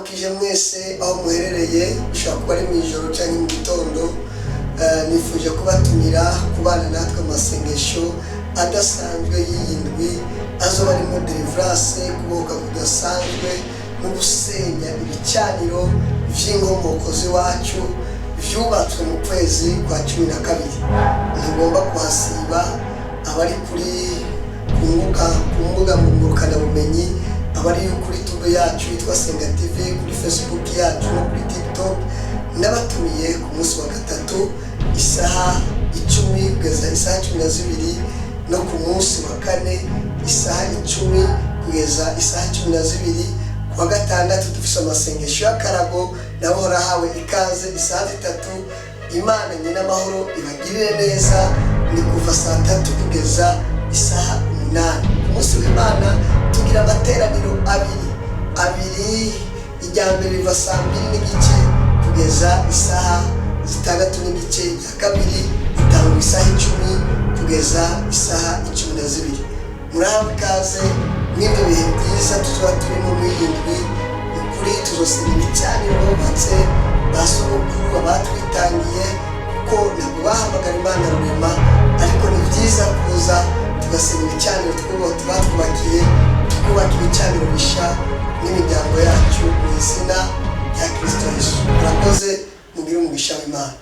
Ndabaramukije mwese aho muherereye, bishobora kuba ari mu ijoro cyangwa mu gitondo. Nifuje kubatumira kubana natwe amasengesho adasanzwe y'iyi ndwi azoba arimo deliverance, kubohoka kudasanzwe no gusenya ibicaniro vy'inkomoko z'iwacu vyubatswe mu kwezi kwa 12. Ntugomba kuhasiba. Abari ku mbuga ngurukanabumenyi, abari kuri tube yacu yitwa Senga TV, kuri Facebook yacu no kuri TikTok, n'abatumiye ku munsi wa gatatu isaha 10 kugeza isaha 12, no ku munsi wa kane isaha 10 kugeza isaha 12. Ku wa gatandatu dufise amasengesho y'akarago, nabo horahawe ikaze isaha 3. Imana nyina amahoro ibagirire neza. Ni kuva saa 3 kugeza isaha 8. Ku munsi w'Imana tugira amateraniro abiri abiri. Irya mbere riva saa 2 n'igice kugeza isaha 6 n'igice, irya kabiri ritangwa isaha 10 kugeza isaha 12. Murahawe ikaze mw'ibyo bihe byiza tuzoba turimo muri iyi ndwi. Ni ukuri tuzosenga ibicaniro bubatse ba sogokuru abatwitangiye, kuko ntabwo bahamagara Imana Rurema, ariko ni byiza kuza tugasenga ibicaniro batwubakiye, tukubaka ibicaniro bisha n'imiryango yacu mu izina rya Kirisito Yesu. Murakoze, mugire umugisha w'Imana.